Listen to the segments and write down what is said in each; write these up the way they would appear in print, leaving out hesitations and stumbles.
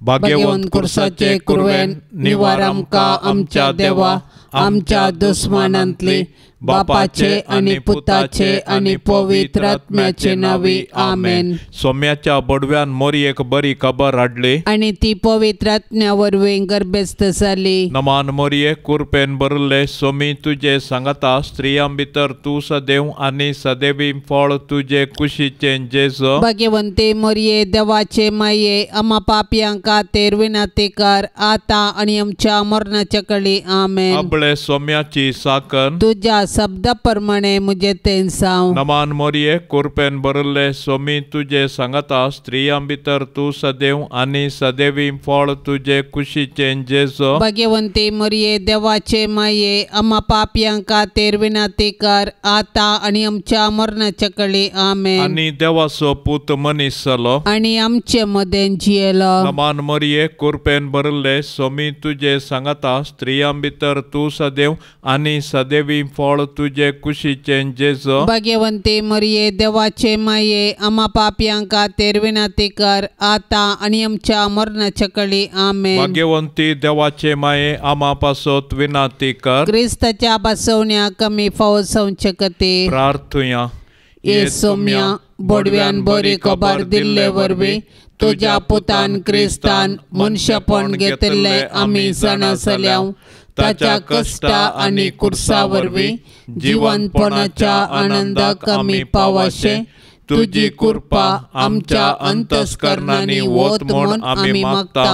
भाग्यवंत कुर्साचे कुरवेन निवार आमकां आमच्या देवा आमच्या दुस्मानांतली बापाचे आनी पुताचे आनी पवित्र आत्म्याचे नांवी आमेन. सोम्याच्या बडव्यान मोरयेक बरी खबर हाडली आनी ती पवित्र आत्म्या वरवीं गर्भस्थ जाली. नमान मोरये कुरपेन भरिल्ले सोमी तुजे सांगाता स्त्रियां भितर तूं सदैव आनी सदैवी फळ तुजे कुशीचें जेजू. भाग्यवंती मोरये देवाचे माये आमा पापयां खातीर विनंती कर आतां आनी आमच्या मरणाच्या कळी आमेन. आपले सोम्याची साकन तुज्या शब्दा प्रमाणे मुझे तेंसाव. नमान मोरये कुरपेन भरिल्ले सोमी तुजे सांगाता स्त्रियां भितर तूं सदैव आनी सदैवी फळ तुजे कुशीचें जेजू. भाग्यवंती मोरये देवाचे माये आमा पापयां खातीर विनंती कर आतां आनी आमच्या मरणाच्या कळी आमेन. आनी देवाचो पूत मनीस जालो आनी आमचे मदें जियेलो. नमान मोरये कुरपेन भरिल्ले सोमी तुजे सांगाता स्त्रियां भितर तूं सदैव आनी सदैवी फळ तुजे कुशीचें जेजू. भाग्यवंती मोरये देवाचे माये आमा पापयां खातीर विनंती कर आतां आनी आमच्या मरणाच्या कळी आमेन. भाग्यवंती देवाचे माये आमा पासत विनंती कर. क्रिस्ताच्या बसवण्या कमी फावो जावचे खातीर प्रार्थुया. ये सोम्या बोडव्यान बरी खबर दिल्ले वरवीं तुज्या पुतान क्रिस्तान मनशेपण घेतिल्लें आमी जाणा जाल्या. ताच्या कश्टा आनी कुर्सा वरवीं जिवनपणाच्या आनंदाक आमी पावाशें तुजी कृपा आमच्या अंतस्करणांनी वत म्हूण आमी मागता.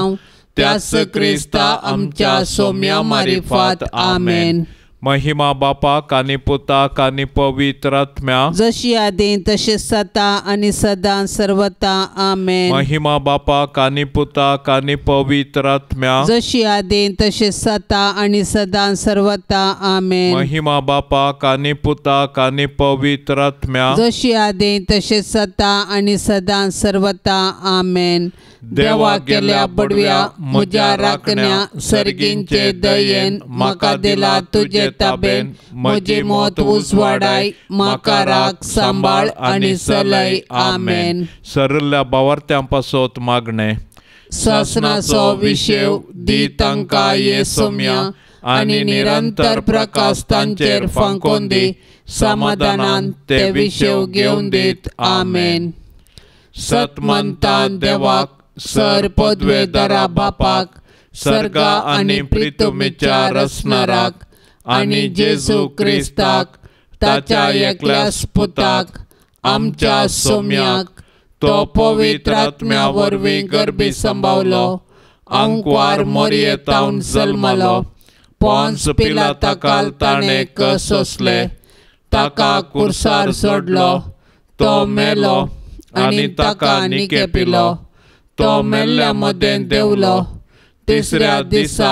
त्याच क्रिस्ता आमच्या सोम्या मारिफात आमेन. महिमा बापाक आनी पुताक आनी पवित्र आत्म्याक जशी आदी तशी सता आनी सदां सर्वता आमेन. महिमा बापाक आनी पुताक आनी पवित्र आत्म्याक जशी आदी तशी सता आनी सदां सर्वता आमेन. महिमा बापाक आनी पुताक आनी पवित्र आत्म्याक जशी आदी तशी सता आनी सदां सर्वता आमेन. देवा केल्या बडव्या म्हज्या राखण्या सर्गींचे दयेन म्हाका दिला तुजे ताबेन म्हजी मत उजवाडाय म्हाका राख सांबाळ आनी चलय आमेन. सरिल्ल्या बावार्थ्यां पासत मागणें. सासणाचो विशेव दी तांकां ये सोम्या आनी निरंतर प्रकाश तांचेर फांकोवन दी समाधानान ते विशेव घेवन दीत आमेन. सतमंता देवाक सर पदवेदारा बापाक सर्गा आनी प्रितुमीच्या रचणाराक आनी जेजू क्रिस्ताक ताच्या एकल्याच पुताक आमच्या सोम्याक तो पवित्र आत्म्या वरवीं गर्भी संभावलो आंकवार मोरयेतावन जल्मलो पोंस पिलाता ताणें सोंसले ताका कुर्सार सोडलो तो मेलो आनी ताका निके पिलो तो मेल्ल्या मदें देंवलो तिसऱ्या दिसा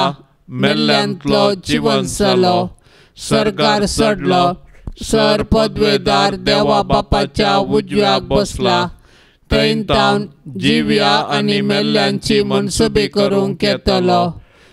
मेल्ल्यांतलो जिवन जालो सर्गार चडलो सर पदवेदार देवा बापाच्या उजव्याक बसला थंय तावन जिव्या आनी मेल्ल्यांची मनसुबी करूंक येतलो.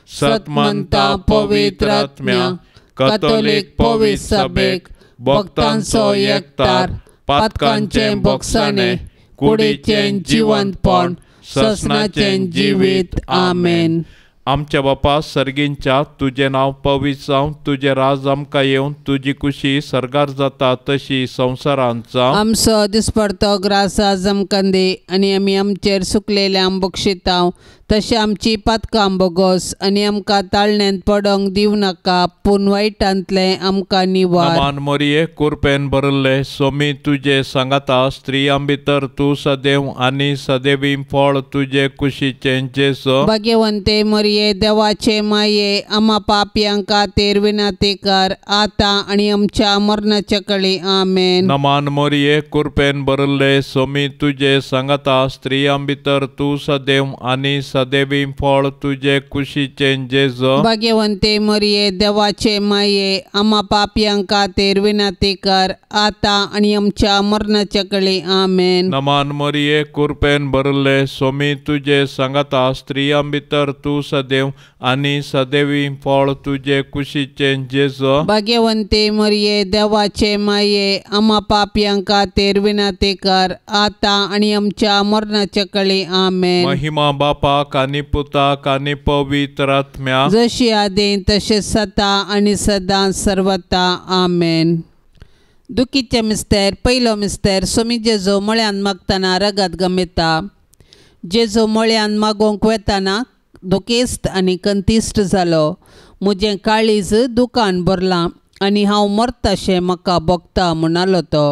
सतमंता पवित्र आत्म्या कथोलीक पवित्र सभेक भक्तांचो एकतार पातकांचें बोगसाणें कुडीचें जिवंतपण ससनाचें जिवीत आमेन. आमच्या बापा सर्गींच्या तुजें नांव पवित्र जावं तुजें राज आमकां येवन तुजी कुशी सर्गार जाता तशी संवसारांत जावं. आमचो दिसपडतो ग्रास आज आमकां दी आनी आमी आमचेर सुकलेल्यांक बक्षितांव तशें आमची पातकां बोगोस आनी आमकां ताळण्यांत पडोंक दिवं नाका पूण वायटांतलें आमकां निवार. नमान मोरये कुरपेन भरिल्ले सोमी तुजे सांगाता स्त्रियां भितर तूं सदैव आनी सदैवी फळ तुजे कुशीचें जेजू. भाग्यवंते मोरये देवाचे माये आमा पापयां खातीर विनंती कर आतां आनी आमच्या मरणाच्या कळी आमेन. नमान मोरये कुरपेन भरिल्ले सोमी तुजे सांगाता स्त्रियां भितर तूं सदैव आनी सदैवी फळ तुजे कुशीचें जेजू. भाग्यवंते मोरये देवाचे माये आमा पापयां खातीर विनंती कर आतां आनी आमच्या मरणाच्या कळी आमेन. नमान मोरये कुरपेन भरिल्ले सोमी तुजे सांगाता स्त्रियां भितर तूं सदैव आनी सदैवी फळ तुजे कुशीचें जेजू. भाग्यवंते मोरये देवाचे माये आमा पापयां खातीर विनंती कर आतां आनी आमच्या मरणाच्या कळी आमेन. महिमा बापाक बापाक आनी पुताक आनी पवित्र आत्म्याक, जशी आदीं तशें सदां आनी सदां सर्वता. आमेन. दुखीचे मिस्तेर. पयलो मिस्तेर. सोमी जेजू मळ्यान मागतना रगत गमेता. जेजू मळ्यान मागोवंक वेताना दुखेस्त आनी कंतिश्ट जालो. म्हजें काळीज दुकान भरलां आनी हांव मरताशें म्हाका भोगता म्हणालो तो.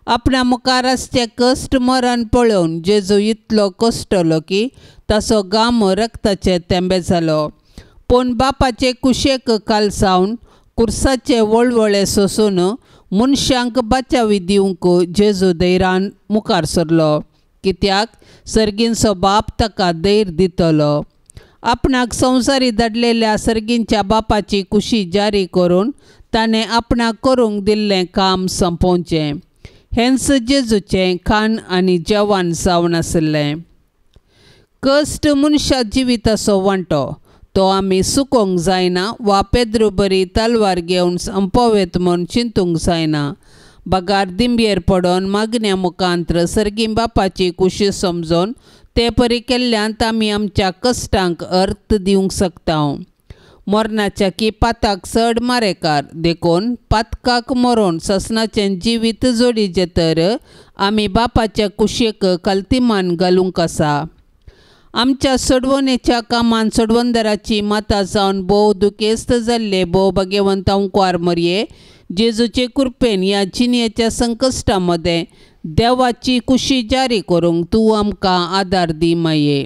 आपणा मुखार आसचें कश्ट मरण पळोवन जेजू इतलो कश्टलो की ताचो गाम रक्ताचे तेंबे जालो. पूण बापाचे कुशेक कालसावन कुर्साचे वळवळे सोसून मनशांक बचावी दिवंक जेजू धैर्यान मुखार सरलो, कित्याक सर्गींचो बाप ताका धैर्य दितलो. आपणाक संवसारी धाडलेल्या सर्गींच्या बापाची कुशी जारी करून ताणें आपणाक करूंक दिल्लें काम सोंपोवचें. हेंच जेजूचें खाण आनी जेवण जावन आशिल्लें. कश्ट मनशा जिविताचो वांटो, तो आमी सुकोवंक जायना वा पेद्रू बरी तलवार घेवन संपोवेत म्हूण चिंतूंक जायना. बगार दिंबयेर पडोन मागण्या मुखांत्र सर्गीं बापाची कुशी समजून ते परी केल्ल्यान आमी आमच्या कश्टांक अर्थ दिवंक शकता. मरणाच्या की पाताक चड मारेकार, देखून पातकाक मरोन ससनाचें जिवीत जोडीचें तर आमी बापाच्या कुशेक कल्तिमान घालूंक आसा. आमच्या सोडवणेच्या कामान सोडवणदाराची माता जावन भोव दुखेस्त जाल्ले भोव भाग्यवंत अंकुवार मरये जेजूचे कृपेन ह्या जिणेच्या संकश्टा मदें देवाची कुशी जारी करूंक तूं आमकां आदार दी माये.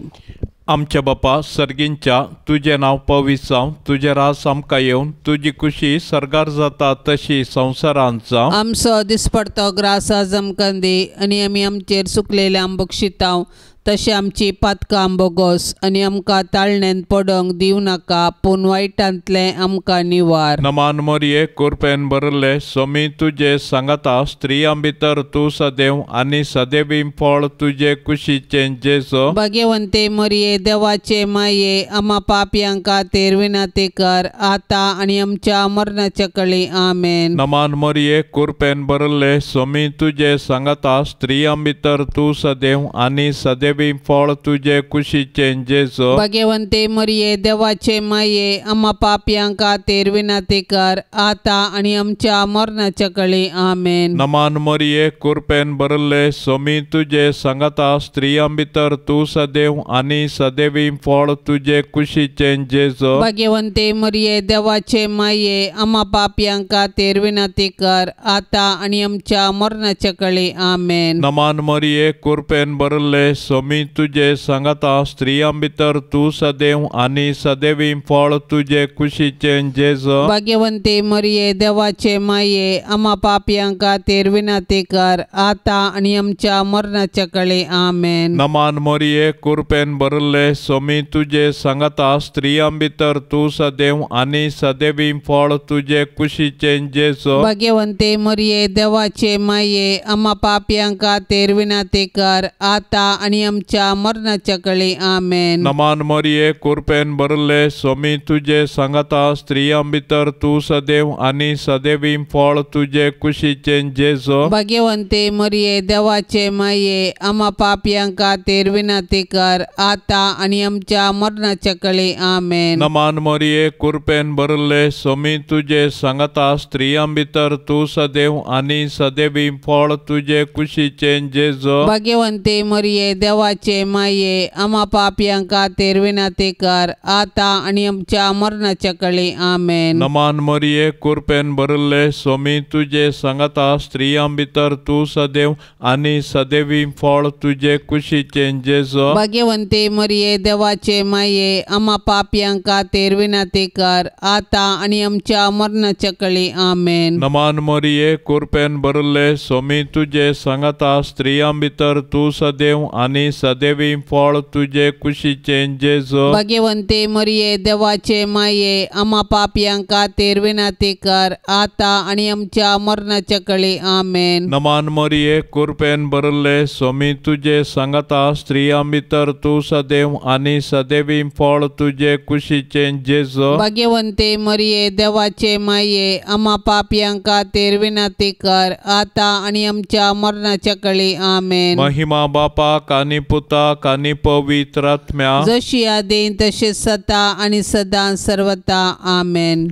आमच्या बापा सर्गींच्या, तुजें नांव पवित्र जावं, तुजें राज आमकां येवन, तुजी कुशी सर्गार जाता तशी संवसारांत जावं. आमचो दिसपडतो ग्रास आज आमकां दी आनी आमी आमचेर सुकलेल्या बक्षितांव तशें आमची पातकां बोगोस आनी आमकां ताळण्यांत पडोंक दिवं नाका, पूण वायटांतलें आमकां निवार. नमान मोरये, कृपेन भरिल्ले, सोमी तुजे सांगाता, स्त्रियां भितर तूं सदैव आनी सदैवी फळ तुजे कुशीचें जेजू. भाग्यवंते मरये, देवाचे माये, आमा पापयां खातीर विनंती कर आतां आनी आमच्या मरणाच्या कळी. आमेन. नमान मोरये, कृपेन भरिल्ले, सोमी तुजे सांगाता, स्त्रियां भितर तूं सदैव आनी सदैव फळ तुजे कुशीचें जेजू. भाग्यवंते मरये, देवाचे माये, आमा पापयां खातीर विनंती कर आतां आनी आमच्या मरणाच्या कळी. आमेन. नमान मरये, कृपेन भरिल्ले, सोमी तुजे सांगाता, स्त्रियां भितर तूं सदैव आनी सदैवी फळ तुजे कुशीचें जेजू. भाग्यवंते मरये, देवाचे माये, आमा पापयां खातीर विनंती कर आतां आनी आमच्या मरणाच्या कळी. आमेन. नमान मरये, कृपेन भरिल्ले, सोमी तुजे सांगाता, स्त्रियां भितर तूं सदैव आनी सदैवी फळ तुजे कुशीचें जेजू. भाग्यवंते मरये, देवाचे माये, आमा पापयां खातीर विनंती कर आतां आनी आमच्या मरणाच्या कळी. आमेन. नमान मरये, कृपेन भरिल्ले, सोमी तुजे सांगाता, स्त्रियां भितर तूं सदैव आनी सदैवी फळ तुजे कुशीचें जेजू. भाग्यवंते मरये, देवाचे माये, आमा पापयां खातीर विनंती कर आतां आनी आमच्या मरणाच्या कळी. आमेन. नमान मरये, कृपेन भरिल्ले, सोमी तुजे सांगाता, स्त्रियां भितर तूं सदैव आनी सदैवी फळ तुजे कुशीचें जेजू. भाग्यवंते मरये, देवाचे माये, आमा पापयां खातीर विनंती कर आतां आनी आमच्या मरणाच्या कळी. आमेन. नमान मरये, कृपेन भरिल्ले, सोमी तुजे सांगाता, स्त्रियां भितर तूं सदैव आनी सदैवी फळ तुजे कुशीचें जेजू. भाग्यवंते मरये, देवाचे माये, आमा पापयां खातीर विनंती कर आतां आनी आमच्या मरणाच्या कळी. आमेन. नमान मरये, कृपेन भरिल्ले, सोमी तुजे सांगाता, स्त्रियां भितर तूं सदैव आनी सदैवी फळ तुजे कुशीचें जेजू. भाग्यवंते मरये, देवाचे माये, आमा पापयां खातीर विनंती कर आतां आनी आमच्या मरणाच्या कळी. आमेन. नमान मरये, कृपेन भरिल्ले, सोमी तुजे सांगाता, स्त्रियां भितर तूं सदैव आनी सदैवी फळ तुजे कुशीचें जेजू. भाग्यवंते मरये, देवाचे माये, आमा पापयां खातीर विनंती कर आतां आनी आमच्या मरणाच्या कळी. आमेन. नमान मरये, कृपेन भरिल्ले, सोमी तुजे सांगाता, स्त्रियां भितर तूं सदैव आनी सदैवी फळ तुजे कुशीचें जेजू. भाग्यवंते मरये, देवाचे माये, आमा पापयां खातीर विनंती कर आतां आनी आमच्या मरणाच्या कळी. आमेन. महिमा बापाक आनी पुताक आनी पवित्र आत्म्याक, जशी आदीं तशी सता आनी सदां सर्वता. आमेन.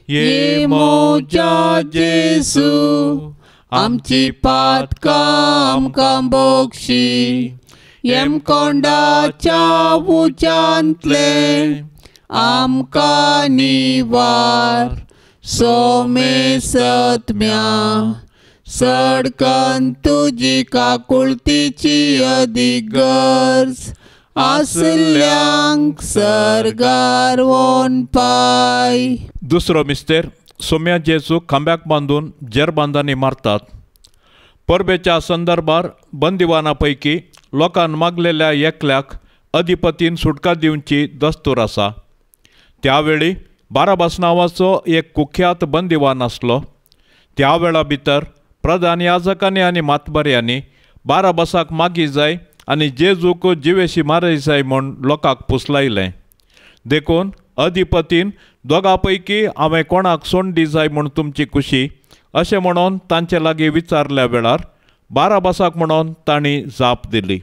ये म्हज्या जेजू, आमची पातकां आमकां बोगशी, येमकोंडाच्या उज्यांतलें आमकां निवार. सोमेसत्म्या सडकन तुजी काकुळतीची अदीक गरज आसल्यांक सर्गार वोन पाय. दुसरो मिस्तेर. सोम्या जेजूक खांब्याक बांदून जेरबांदांनी मारतात. परबेच्या संदर्भार बंदिवाना पैकी लोकान मागलेल्या एकल्याक अधिपतीन सुटका दिवची दस्तूर आसा. त्यावेळी बाराबास नांवाचो एक कुख्यात बंदिवान आसलो. त्या वेळा भितर प्रधान याजकांनी आनी मातबऱ्यांनी बाराबासाक मागी जाय आनी जेजूक जिवेशी मारय जाय म्हूण लोकांक पुसलायलें. देखून अधिपतीन दोगां पैकी हांवें कोणाक सोंड दी जाय म्हूण तुमची खुशी अशें म्हणून तांचे लागीं विचारल्या वेळार बाराबासाक म्हणून तांणी जाप दिली.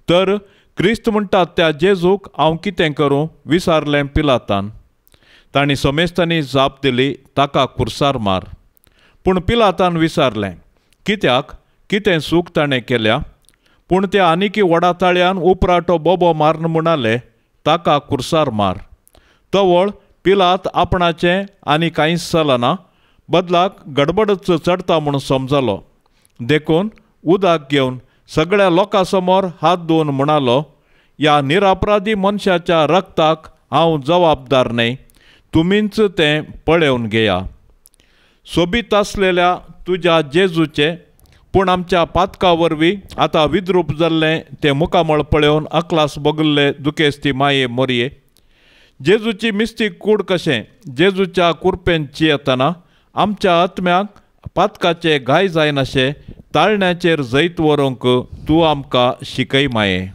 तर क्रिस्त म्हणटात त्या जेजूक हांव कितें करूं विचारलें पिलातान. तांणी समेस्तांनी जाप दिली, ताका कुर्सार मार. पूण पिलातान विचारलें, कित्याक, कितें चूक ताणें केल्या? पूण त्या आनीकी व्हडा ताळ्यान उपराटो बोबो मारून म्हणाले, ताका कुर्सार मार. तवळ पिलात आपणाचें आनी कांयच चलना, बदलाक गडबडच चडटा म्हूण समजलो. देखून उदक घेवन सगळ्या लोकां समोर हात धुवन म्हणालो, ह्या निरापराधी मनशाच्या रक्ताक हांव जबाबदार न्हय, तुमीच तें पळोवन घेया. सोबीत आसलेल्या तुज्या जेजूचें पूण आमच्या पातका वरवीं आतां विद्रूप जाल्लें तें मुखामळ पळोवन अकलास बगल्ले दुखेस्ती माये मोरये. जेजूची मिस्तीक कूड कशें जेजूच्या कुरपेन चियेतना आमच्या आत्म्याक पातकाचे घाय जायनाशे ताळण्याचेर जैत व्हरूंक तूं आमकां शिकय माये.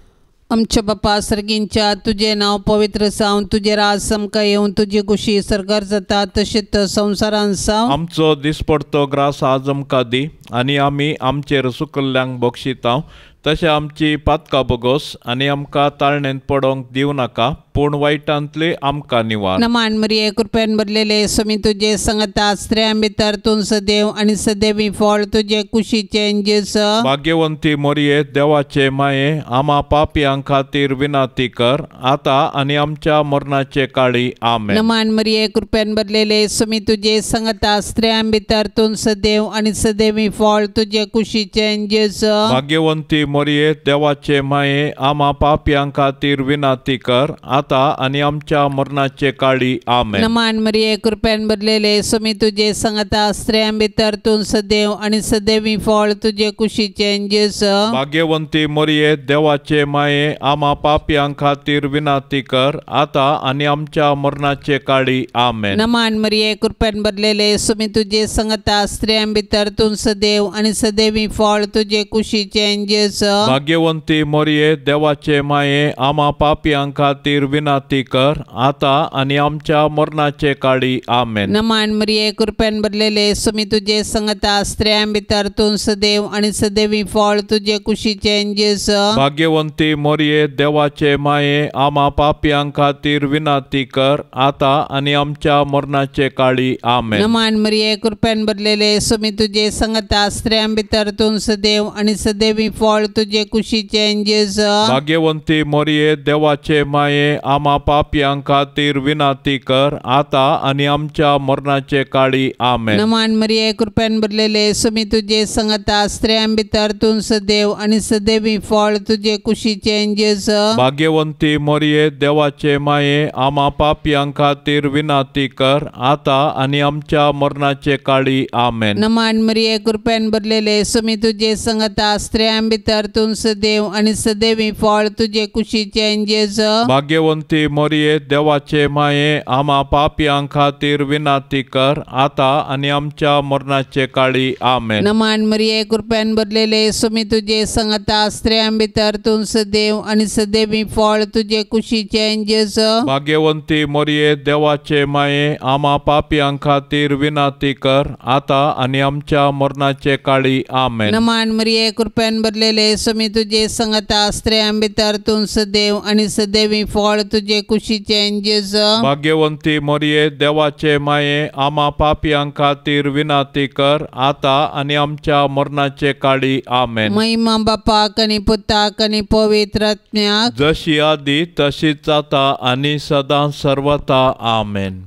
आमच्या बापा सर्गींच्या, तुजें नांव पवित्र जावं, तुजें राज आमकां येवं, तुजी खुशी सर्गार जाता तशेंच संवसारांत जावं. आमचो दिसपडतो ग्रास आज आमकां दी आनी आमी आमचेर सुकल्ल्यांक बक्षितांव तशें आमची पातकां बोगोस आनी आमकां ताळणेंत पडोंक दिवं नाका, पूण वायटांतली आमकां निवार. नमान मरिये, कृपेन भरलेले, स्वामी तुजे संगता, स्त्रियां भितर तूं सदैव आनी सदैवी फळ तुजे कुशीचें जेजू. भाग्यवंती मोरये, देवाचे माये, आमा पापयां खातीर विनंती कर आतां आनी आमच्या मरणाचे काळी. आमेन. नमान मरिये, कृपेन भरलेले, स्वामी तुजे संगता, स्त्रियां भितर तूं सदैव आनी सदैवी फळ तुजे कुशीचें जेजू. भाग्यवंती मोरये, देवाचे माये, आमा पापयां खातीर विनंती कर आतां आनी आमच्या मरणाचे काळी. आमेन. नमान मरिये, कृपेन भरलेले, स्वामी तुजे संगता, स्त्रियां भितर तूं सदैव आनी सदैवी फळ तुजे कुशीचें जेजू. भाग्यवंती मोरये, देवाचे माये, आमा पापयां खातीर विनंती कर आतां आनी आमच्या मरणाचे काळी. आमेन. नमान मरिये, कृपेन भरलेले, स्वामी तुजे संगता, स्त्रियां भितर तूं सदैव आनी सदैवी फळ तुजे कुशीचें जेजू. भाग्यवंती मोरये, देवाचे माये, आमा पापयां खातीर विनंती कर आतां आनी आमच्या मरणाचे काळी. आमेन. नमान मरिये, कृपेन भरलेले, स्वामी तुजे संगता, स्त्रियां भितर तूं सदैव आनी सदैवी फळ तुजे कुशीचें जेजू. भाग्यवंती मोरये, देवाचे माये, आमा पापयां खातीर विनंती कर आतां आनी आमच्या मरणाचे काळी. आमेन. नमान मरिये, कृपेन भरलेले, स्वामी तुजे संगता, स्त्रियां भितर तूं सदैव आनी सदैवी फळ तुजे कुशीचें जेजू. भाग्यवंती मोरये, देवाचे माये, आमा पापयां खातीर विनंती कर आतां आनी आमच्या मरणाचे काळी. आमेन. नमान मरिये, कृपेन भरलेले, स्वामी तुजे संगता, स्त्रियां भितर तूं सदैव आनी सदैवी फळ तुजे कुशीचें जेजू. भाग्यवंती मोरये, देवाचे माये, आमा पापयां खातीर विनंती कर आतां आनी आमच्या मरणाचे काळी. आमेन. नमान मरिये, कृपेन भरलेले, स्वामी तुजे संगता, स्त्रियां भितर तूं सदैव आनी सदैवी फळ तुजे कुशीचें जेजू. भाग्यवंती भाग्यवंती मोरये देवाचे माये आमा पापयां खातीर विनाती कर आतां आनी आमच्या मरणाचे काळी आमेन. नमान मरिये कृपेन भरलेले सुमी तुजे संगता स्त्रियां भितर तूं सदैव आनी सदैवी फळ तुजे कुशीचें जेजू. भाग्यवंती मोरये देवाचे माये आमा पापयां खातीर विनाती कर आतां आनी आमच्या मरणाचे काळी आमेन. नमान मरिये कृपेन भरलेले सुमी तुजे संगता स्त्रियां भितर तूं सदैव आनी सदैवी फळ तुजे कुशीचें जेजू. भाग्यवंती मोरये देवाचे माये आमा पापयां खातीर विनाती कर आतां आनी आमच्या मरणाचे काळी आमेन. महिमा बापाक आनी पुताक आनी पवित्र आत्म्याक जशी आदी तशीच आतां आनी सदां सर्वता आमेन.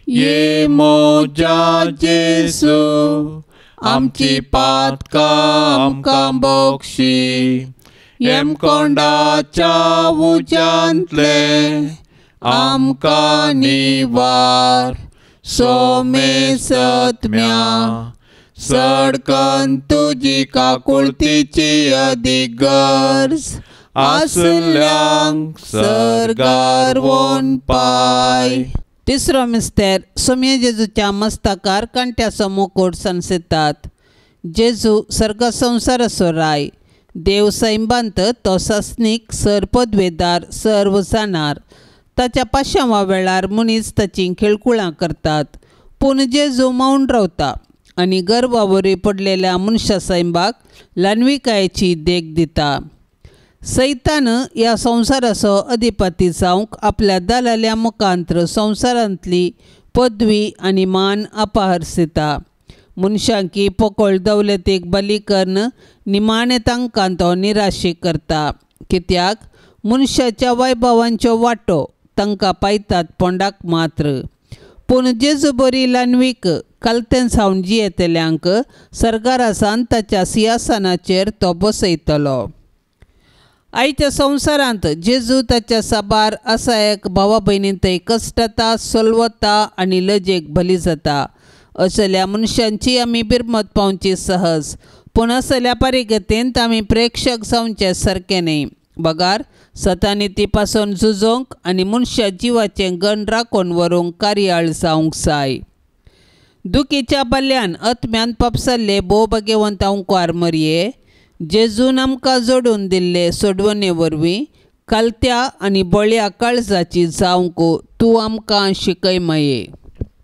ये मोजा जेसू आमची पातकां आमकां बोक्षी येमकोंडाच्या उज्यांतले आमकां निवार सोमे सत्म्या सडकन तुजी काकुळतीची अदीक गरज आसल्यांक सर्गार वोन पाय. तिसरो मिस्तेर सोम्या जेजूच्या मस्तकार कांट्याचो मुकुट सनसेतात. जेजू सर्ग संवसाराचो राय देव सैंबांत तो सासणीक सर पदवेदार सर्व जाणार. ताच्या पाशांवा वेळार मनीस ताचीं खेळकुळां करतात पूण जेजू मावन रावता आनी गर्वावरी पडलेल्या मनशा सैंबाक ल्हानविकायेची देख दिता. सैतान ह्या संवसाराचो अधिपती जावंक आपल्या दलाल्या मुखांत्र संवसारांतली पदवी आनी मान अपहरसिता. मनशांकी पोकळ दौलतीक बली करून निमाणें तांकां तो निराशी करता कित्याक मनशाच्या वैभवांच्यो वांटो तांकां पायतात पोंडाक मात्र. पूण जेजू बरी ल्हानवीक कालतेन सावन जियेतल्यांक सरकारासान ताच्या सिंहासनाचेर तो बसयतलो. आयच्या संवसारांत जेजू ताच्या साबार असायक भावा भयणीं थंय कश्टता सोलवता आनी लजेक बली जाता. असल्या मनशांची आमी बिरमत पावची सहज पूण असल्या परिगतेंत आमी प्रेक्षक जावचे सारकें न्हय बगार सतानिती पासून झुजोवंक आनी मनशा जिवाचें गण राखून व्हरूंक कार्याळ जावंक जाय. दुखीच्या बल्ल्यान आत्म्यान पापसल्ले भोव भाग्यवंत अंकुर मरये जेजून आमकां जोडून दिल्ले सोडवणे वरवीं कालत्या आनी बळ्या काळजाची जावंक तूं आमकां शिकय मये.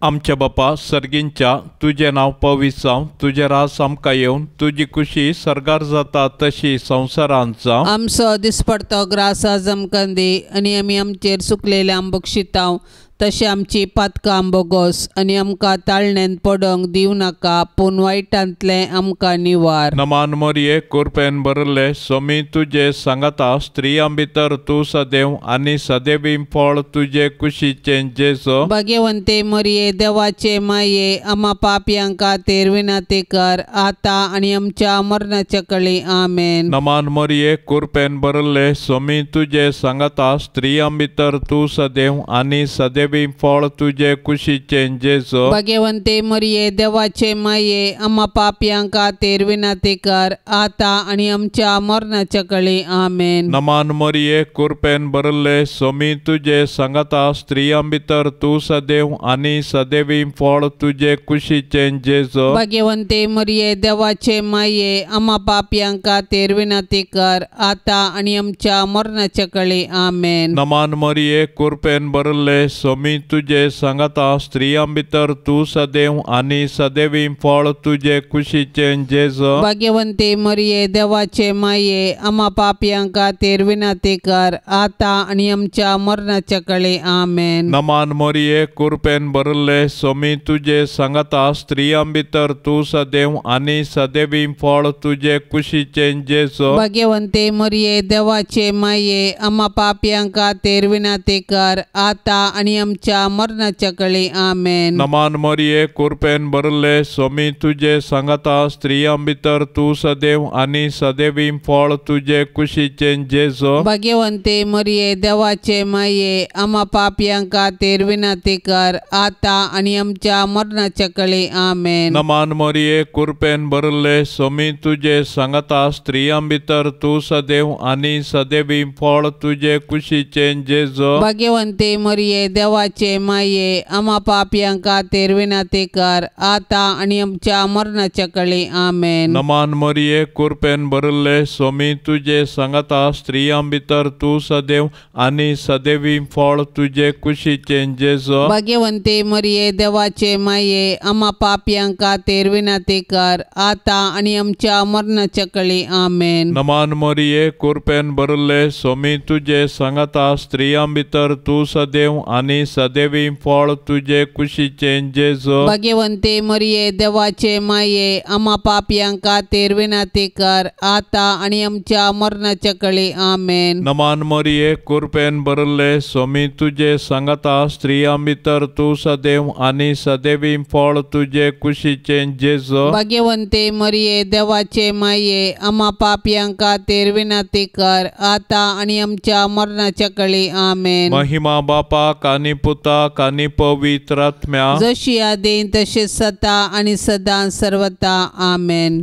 आमच्या बापा सर्गींच्या तुजें नांव पवित्र जावं, तुजें रास आमकां येवन, तुजी खुशी सर्गार जाता तशी संवसारांत जावं. आमचो दिसपडतो ग्रास आज आमकां दी आनी आमी आमचेर सुकलेल्या बक्षितांव तशें आमची पातकां बोगोस आनी आमकां ताळण्यांत पडोंक दिवं नाका पूण वायटांतलें आमकां निवार. नमान मोरये कृपेन भरले सोमी तुजे सांगाता स्त्रियां भितर तूं सदैव आनी सदैवी फळ तुजे कुशीचें जेजू. भाग्यवंते मोरये देवाचे माये आमा पापयां खातीर विनंती कर आतां आनी आमच्या मरणाच्या कळी आमेन. नमान मोरये कृपेन भरले सोमी तुजे सांगाता स्त्रियां भितर तूं सदैव आनी सदैव फळ तुजे कुशीचें जेजू. भाग्यवंते मरिये देवाचे माये आमा पापयां खातीर विनंती कर आतां आनी आमच्या मरणाच्या कळी आमेन. नमान मरिये कृपेन भरले सोमी तुजे सांगाता स्त्रियां भितर तूं सदैव आनी सदैवी फळ तुजे कुशीचें जेजू. भाग्यवंते मरिये देवाचे माये आमा पापयां खातीर विनंती कर आतां आनी आमच्या मरणाच्या कळी आमेन. नमान मरिये कृपेन भरले सोमी तुजे सांगाता स्त्रियां भितर तूं सदैव आनी सदैवी फळ तुजे कुशीचें जेजू. भाग्यवंते मरिये देवाचे माये आमा पापयां खातीर विनंती कर आतां आनी आमच्या मरणाच्या कळी आमेन. नमान मरिये कृपेन भरले सोमी तुजे सांगाता स्त्रियां भितर तूं सदैव आनी सदैवी फळ तुजे कुशीचें जेजू. भाग्यवंते मरिये देवाचे माये आमा पापयां खातीर विनंती कर आतां आनी आमच्या मरणाच्या कळी. आमेन. नमान मरिये कुरपेन भरले सोमी तुजे सांगाता स्त्रियां भितर तूं सदैव आनी सदैवी फळ तुजे कुशीचें जेजू. भाग्यवंते मरिये देवाचे माये आमा पापयां खातीर विनंती कर आतां आनी आमच्या मरणाच्या कळी. आमेन. नमान मरिये कुरपेन भरले सोमी तुजे सांगाता स्त्रियां भितर तूं सदैव आनी सदैवी फळ तुजे कुशीचें जेजू. भाग्यवंते मरिये देवाचे माये आमा पापयां खातीर विनंती कर आतां आनी आमच्या मरणाच्या कळी. आमेन. नमान मरिये कुरपेन भरले सोमी तुजे सांगाता स्त्रियां भितर तूं सदैव आनी सदैवी फळ तुजे कुशीचें जेजू. भाग्यवंते मरिये देवाचे माये आमा पापयां खातीर विनंती कर आतां आनी आमच्या मरणाच्या कळी. आमेन. नमान मरिये कुरपेन भरले सोमी तुजे सांगाता स्त्रियां भितर तूं सदैव आनी सदैवी फळ तुजे कुशीचें जेजू. भाग्यवंते मरिये देवाचे माये आमा पापयां खातीर विनंती कर आतां आनी आमच्या मरणाच्या कळी. आमेन. नमान मरिये कुरपेन भरले सोमी तुजे सांगाता स्त्रियां भितर तूं सदैव आनी सदैवी फळ तुजे कुशीचें जेजू. भाग्यवंते मरिये देवाचे माये आमा पापयां खातीर विनंती कर आतां आनी आमच्या मरणाच्या कळी. आमेन. महिमा बापाक आनी पुताक आनी पवित्र आत्म्याक, जशी आदीं तशी सदा आनी सदां सर्वता. आमेन.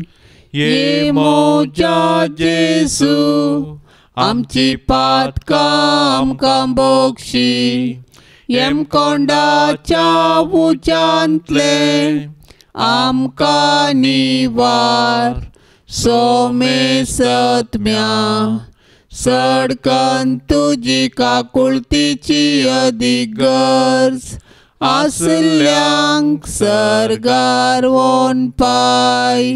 ये म्हज्या जेजू आमची पातकां आमकां बोगशी, येमकोंडाच्या उज्यांतले आमकां निवार. सोमे सत्म्या सडकन तुजी काकुळतीची अदीक गरज आसल्यांक सर्गार वोन पाय.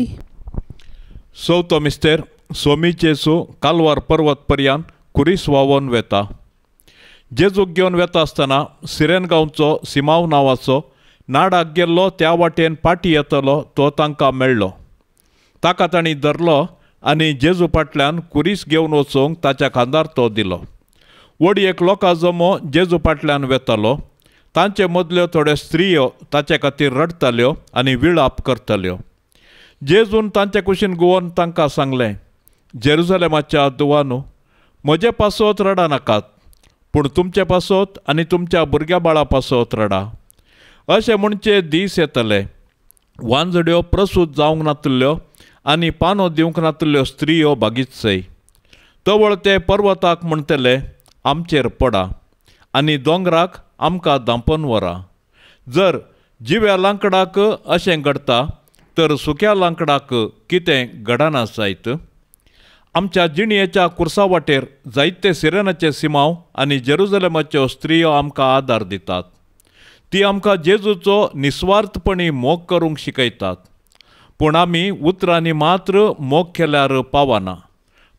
चवथो मिस्तेर सोमी जेजू कालवार पर्वत पर्यान कुरीस व्हांवोन वेता. जेजूक घेवन वेता आसतना सिरेन गांवचो सिमांव नांवाचो नाडाक गेल्लो त्या वाटेन पाटी येतलो तो तांकां मेळ्ळो. ताका तांणी धरलो आनी जेजू फाटल्यान कुरीस घेवन वचूंक ताच्या खांदार तो दिलो. व्हड एक लोकां जमो जेजू फाटल्यान वेतालो. तांचे मदल्यो थोड्यो स्त्रियो ताचे खातीर रडटाल्यो आनी विळाप करताल्यो. जेजून तांचे कुशीन गुवोन तांकां सांगलें, जेरुजलेमाच्या दुवानू म्हजे पासत रडा नाकात, पूण तुमचे पासत आनी तुमच्या भुरग्या बाळा पासत रडा. अशें म्हणचे दीस येतले वांजड्यो प्रसूत जावंक नातल्यो आनी पानो दिवंक नातल्यो स्त्रियो बागीत सय. तवळ ते पर्वताक म्हणटले आमचेर पडा आनी दोंगराक आमकां धांपून व्हरा. जर जिव्या लांकडाक अशें घडटा तर सुक्या लांकडाक कितें घडना जायत. आमच्या जिणयेच्या कुर्सा वाटेर जायते सिरेनाचे सिमांव आनी जेरुजलेमाच्यो स्त्रियो आमकां आदार दितात. ती आमकां जेजूचो निस्वार्थपणी मोग करूंक शिकयतात. पूण आमी उतरांनी मात्र मोग केल्यार पावना,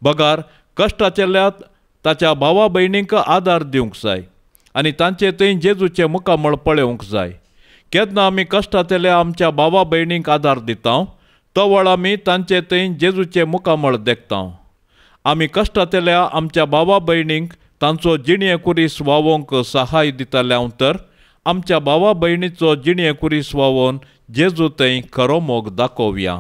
बगार कश्टाचेल्यात ताच्या भावा भयणींक आदार दिवंक जाय आनी तांचे थंय जेजूचें मुखामळ पळोवंक जाय. केन्ना आमी कश्टांतल्या आमच्या भावा भयणींक आदार दिता तवळ आमी तांचे थंय जेजूचें मुखामळ देखता. आमी कश्टांतल्या आमच्या भावा भयणींक तांचो जिणये कुरीस व्हांवोवंक सहाय दितले तर आमच्या भावा भयणीचो जिणये कुरीस व्हांवोवन जेजू थंय खरो मोग दाखोवया.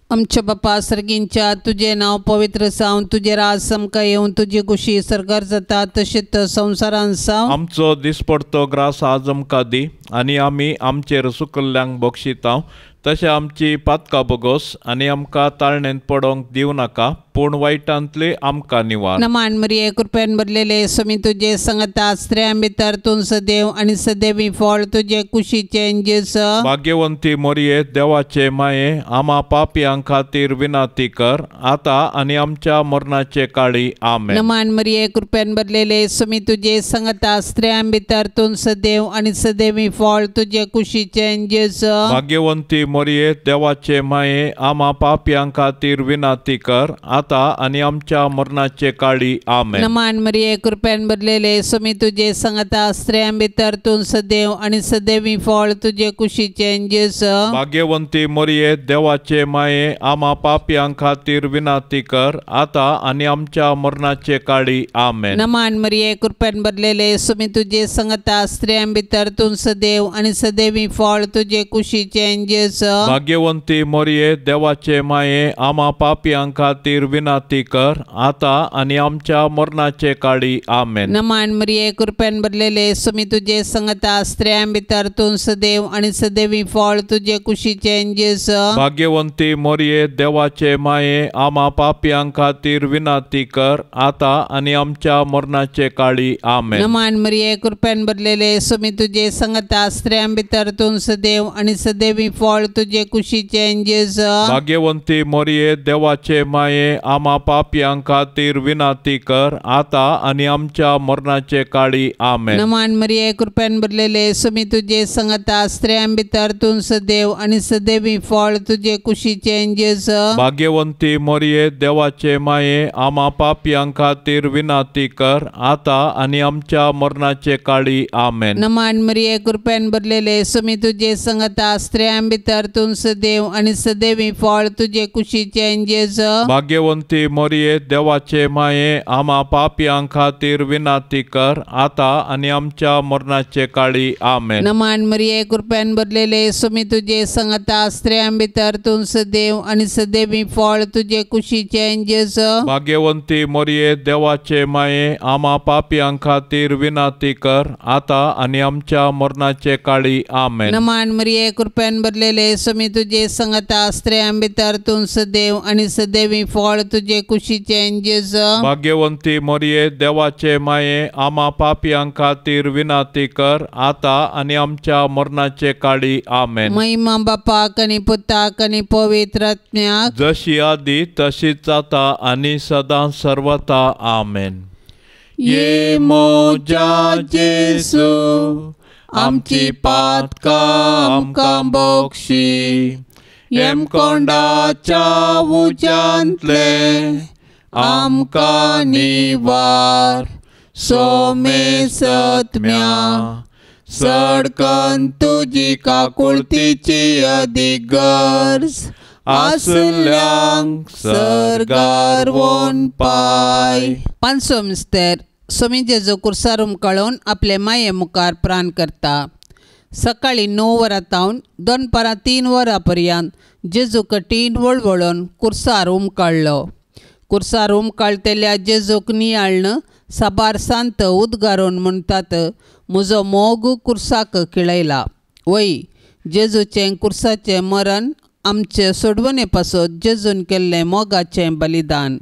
आमच्या बापा सर्गींच्या तुजें नांव पवित्र जावं, तुजें राज आमकां येवन, तुजी खुशी सर्गार जाता तशेंच संवसारान जावं. आमचो दिसपडतो ग्रास आज आमकां दी आनी आमी आमचेर सुकल्ल्यांक बक्षिता तशें आमची पातकां बोगोस आनी आमकां ताळणेंत पडोवंक दिवं नाका, पूण वायटांतली आमकां निवार. नमान मरिये कृपेन भरलेले स्वामी तुजे संगता, स्त्रियां भितर तूं सदैव आनी सदैवी फळ तुजे कुशीचें जेजू. भाग्यवंती मरिये देवाचे माये आमा पापयां खातीर विनंती कर आतां आनी आमच्या मरणाचे काळी. आमेन. नमान मरिये कृपेन भरलेले स्वामी तुजे संगता, स्त्रियां भितर तूं सदैव आनी सदैवी फळ तुजे कुशीचें जेजू. भाग्यवंती मरिये देवाचे माये आमा पापयां खातीर विनंती कर आतां आनी आमच्या मरणाचे काळी. आमेन. नमान मरिये, कृपेन भरलेले, स्वामी तुजे संगता, स्त्रियां भितर तूं सदैव आनी सदैवी फळ तुजे कुशीचें जेजू. भाग्यवंती मरिये, देवाचे माये, आमा पापयां खातीर विनंती कर आतां आनी आमच्या मरणाचे काळी. आमेन. नमान मरिये, कृपेन भरलेले, स्वामी तुजे संगता, स्त्रियां भितर तूं सदैव आनी सदैवी फळ तुजे कुशीचें जेजू. भाग्यवंती मरिये, देवाचे माये, आमा पापयां खातीर विनंती कर आतां आनी आमच्या मरणाचे काळी. आमेन. नमान मरिये, कृपेन भरलेले, स्वामी तुजे संगता, स्त्रियां भितर तूं सदैव आनी सदैवी फळ तुजे कुशीचें जेजू. भाग्यवंती मरिये, देवाचे माये, आमा पापयां खातीर विनंती कर आतां आनी आमच्या मरणाचे काळी. आमेन. नमान मरिये, कृपेन भरलेले, स्वामी तुजे संगता, स्त्रियां भितर तूं सदैव आनी सदैवी फळ तुजे कुशीचें जेजू. भाग्यवंती मरिये, देवाचे माये, आमा पापयां खातीर विनंती कर आतां आनी आमच्या मरणाचे काळी. आमेन. नमान मरिये, कृपेन भरलेले, स्वामी तुजे संगता, स्त्रियां भितर तूं सदैव आनी सदैवी फळ तुजे कुशीचें जेजू. भाग्यवंती मरिये, देवाचे माये, आमा पापयां खातीर विनंती कर आतां आनी आमच्या मरणाचे काळी. आमेन. नमान मरिये, कृपेन भरलेले, स्वामी तुजे संगता, स्त्रियां भितर तूं सदैव आनी सदैवी फळ तुजे कुशीचें जेजू. भाग्यवंती मरिये, देवाचे माये, आमा पापयां खातीर विनंती कर आतां आनी आमच्या मरणाचे काळी. आमेन. नमान मरिये, कृपेन भरलेले, स्वामी तुजे संगता, स्त्रियां भितर तूं सदैव आनी सदैवी फळ तुजे कुशीचें जेजू. भाग्यवंती मरिये, देवाचे माये, आमा पापयां खातीर विनंती कर आतां आनी आमच्या मरणाचे काळी. आमेन. नमान मरिये, कृपेन भरलेले, स्वामी तुजे संगता, स्त्रियां भितर तूं सदैव आनी सदैवी फळ तुजे कुशीचें जेजू. भाग्यवंती मरिये, देवाचे माये, आमा पापयां खातीर विनंती कर आतां आनी आमच्या मरणाचे काळी. आमेन. महिमा बापाक आनी पुताक आनी पवित्र आत्म्याक, जशी आदी तशीच आतां आनी सदां सर्वता. आमेन. ये मोजा जेसू, आमची पातकां आमकां बोक्षी, येमकोंडाच्या उज्यांतले आमकां निवार, सोमेसत्म्या सडकन तुजी काकुळतीची अदीक गरज आसल्यांक सर्गार वोन पाय. पांचवो मिस्तेर. स्वामी जेजू कुर्सार उमकाळून आपले माये मुखार प्राण करता. सकाळीं 9 वरां तावन दनपारां 3 वरां पर्यंत जेजू कठीण वळवळून कुर्सार उमकाळ्ळो. कुर्सार उमकाळतेल्या जेजूक नियाळ्न साबार सांत उद्गारून म्हणटात, म्हजो मोग कुर्साक खिळयला. वय, जेजूचें कुर्साचें मरण आमचे सोडवणे पासत जेजून केल्लें मोगाचें बलिदान.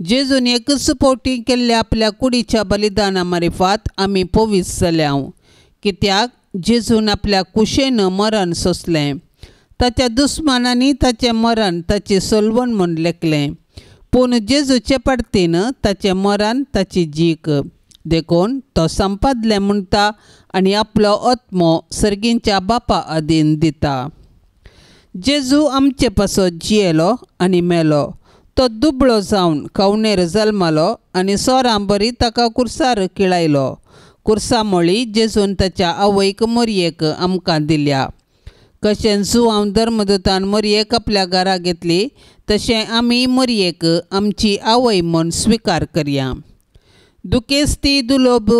जेजून एकच फावटी केल्ल्या आपल्या कुडीच्या बलिदाना मारिफात आमी पवीस जाल्या. कित्याक जेजून आपल्या कुशेन मरण सोंसलें. ताच्या दुस्मानांनी ताचें मरण ताची सोलवण म्हूण लेखलें, पूण जेजूचे पडतीन ताचें मरण ताची जीक. देखून तो संपादलें म्हणटा आनी आपलो आत्मो सर्गींच्या बापा अधीन दिता. जेजू आमचे पासत जियेलो आनी मेलो. तो दुबळो जावन कवणेर जल्मलो आनी सोरां बरी ताका कुर्सार किळायलो. कुर्सा मोळी जेजून ताच्या आवयक मोरयेक आमकां दिल्या. कशें जुवांव धर्मदूतान मोरयेक आपल्या घरा घेतली, तशें आमी मोरयेक आमची आवय म्हूण स्विकार करया. दुखेस्ती दुलोब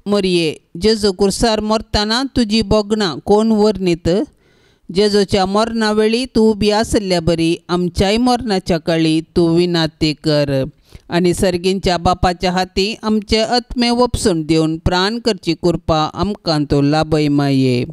मोरये, जेजू कुर्सार मरतना तुजी भोगणां कोण वर्णीत? जेजूच्या मरणा वेळी तूं उबी आशिल्ल्या बरी आमच्याय मरणाच्या काळी तूं विनाती कर आनी सर्गींच्या बापाच्या हाती आमचे आत्मे वपसून दिवन प्राण करची कृपा आमकां तूं लाभय माये.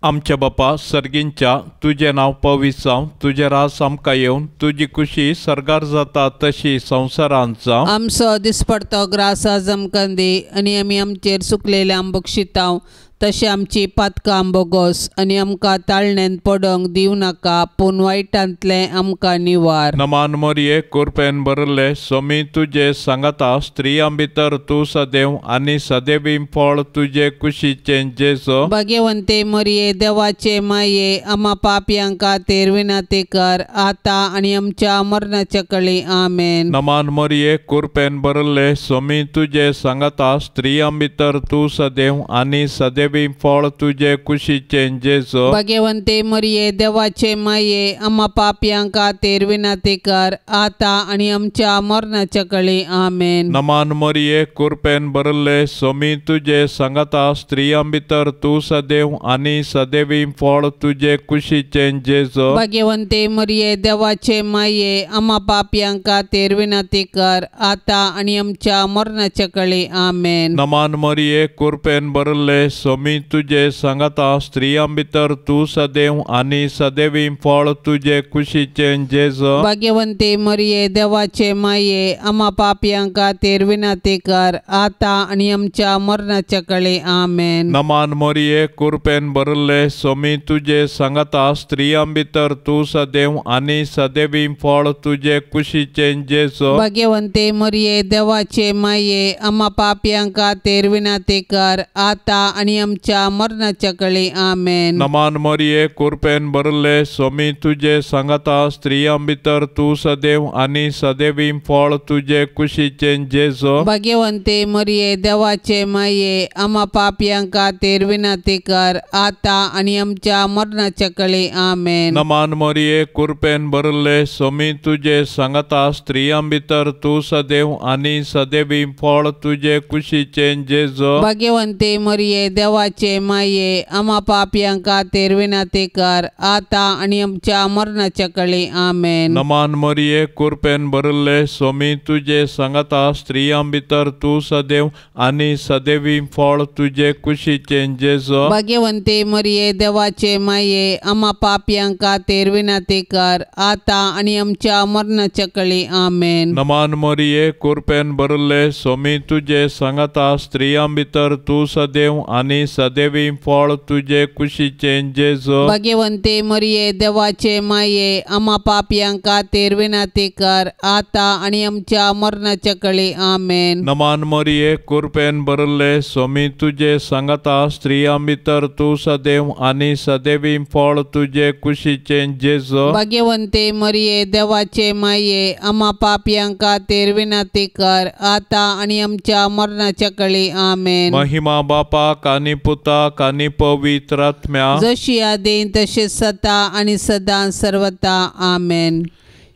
आमच्या बापा सर्गींच्या, तुजें नांव पवित्र जावं, तुजें राज आमकां येवन, तुजी खुशी सर्गार जाता तशी संवसारांत जावं. आमचो दिसपडतो ग्रास आज आमकां दी आनी आमी आमचेर सुकलेल्या बक्षितांव तशें आमची पातकां बोगोस आनी आमकां ताळण्यांत पडोंक दिवं नाका पूण वायटांतलें आमकां निवार. नमान मोरये कृपेन भरले सोमी तुजे सांगाता स्त्रियां भितर तूं सदैव आनी सदैवी फळ तुजे कुशीचें जेजू. भाग्यवंते मोरये देवाचे माये आमा पापयां खातीर विनंती कर आतां आनी आमच्या मरणाच्या कळी. आमेन. नमान मोरये कृपेन भरले सोमी तुजे सांगाता स्त्रियां भितर तूं सदैव आनी सदैवी फळ तुजे कुशीचें जेजू. भाग्यवंते मोरये देवाचे माये आमा पापयां खातीर विनंती कर आतां आनी आमच्या मरणाच्या कळी. आमेन. नमान मोरये कृपेन भरले सोमी तुजे सांगाता स्त्रियां भितर तूं सदैव आनी सदैवी फळ तुजे कुशीचें जेजू. भाग्यवंते मोरये देवाचे माये आमा पापयां खातीर विनंती कर आतां आनी आमच्या मरणाच्या कळी. आमेन. नमान मोरये कृपेन भरले सोमी तुजे सांगाता स्त्रियां भितर तूं सदैव आनी सदैवी फळ तुजे कुशीचें जेजू. भाग्यवंते मोरये देवाचे माये आमा पापयां खातीर विनंती कर आतां आनी आमच्या मरणाच्या कळी. आमेन. नमान मोरये कृपेन भरले सोमी तुजे सांगाता स्त्रियां भितर तूं सदैव आनी सदैवी फळ तुजे कुशीचें जेजू. भाग्यवंते मोरये देवाचे माये आमा पापयां खातीर विनंती कर आतां आनी आमच्या मरणाच्या कळी. आमेन. नमान मोरये कृपेन भरले सोमी तुजे सांगाता स्त्रियां भितर तूं सदैव आनी सदैवी फळ तुजे कुशीचें जेजू. भाग्यवंते मोरये देवाचे माये आमा पापयां खातीर विनंती कर आतां आनी आमच्या मरणाच्या कळी. आमेन. नमान मोरये कृपेन भरले सोमी तुजे सांगाता स्त्रियां भितर तूं सदैव आनी सदैवी फळ तुजे कुशीचें जेजू. भाग्यवंते मोरये देवाचे माये आमा पापयां खातीर विनंती कर आतां आनी आमच्या मरणाच्या कळी. आमेन. नमान मोरये कृपेन भरले सोमी तुजे सांगाता स्त्रियां भितर तूं सदैव आनी सदैवी फळ तुजे कुशीचें जेजू. भाग्यवंते मोरये देवाचे माये आमा पापयां खातीर विनंती कर आतां आनी आमच्या मरणाच्या कळी. आमेन. नमान मोरये कृपेन भरले सोमी तुजे सांगाता स्त्रियां भितर तूं सदैव आनी सदैवी फळ तुजे कुशीचें जेजू. भाग्यवंते मोरये देवाचे माये आमा पापयां खातीर विनंती कर आतां आनी आमच्या मरणाच्या कळी. आमेन. नमान मोरये कृपेन भरले सोमी तुजे सांगाता स्त्रियां भितर तूं सदैव आनी सदैवी फळ तुजे कुशीचें जेजू. भाग्यवंते मोरये देवाचे माये आमा पापयां खातीर विनंती कर आतां आनी आमच्या मरणाच्या कळी. आमेन. महिमा बापाक आनी पुताक आनी पवित्र आत्म्या, जशी आदीं तशी सदा आनी सदां सर्वता. आमेन.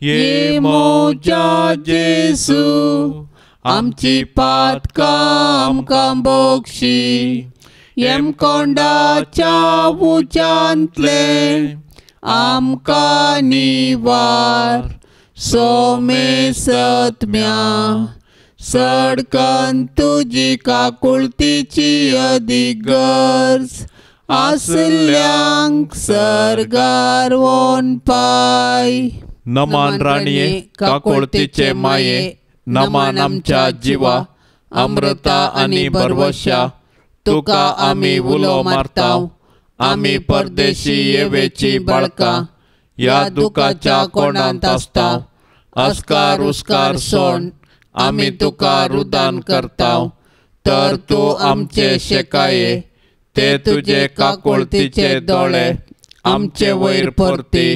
ये मोजा जेजू आमची पातकां आमकां बोगशी, यमकोंडाच्या उज्यांतले आमकां निवार. सोमे सत्म्या सडकन तुजी काकुळतीची अदीक गरज आसल्यांक सर्गार वोन पाय. नमान राणये काकुळतीचे माये, नमान आमच्या जिवा अमृता आनी भरवशा, तुका आमी उलो मारता. आमी परदेशी येवेची बाळकां ह्या दुखाच्या कोणांत आसता. अस्कार उस्कार सोण आमी तुका रुदान करता, तर तूं आमचे शेकाये ते तुजे काकुळतीचे दोळे आमचे वयर परती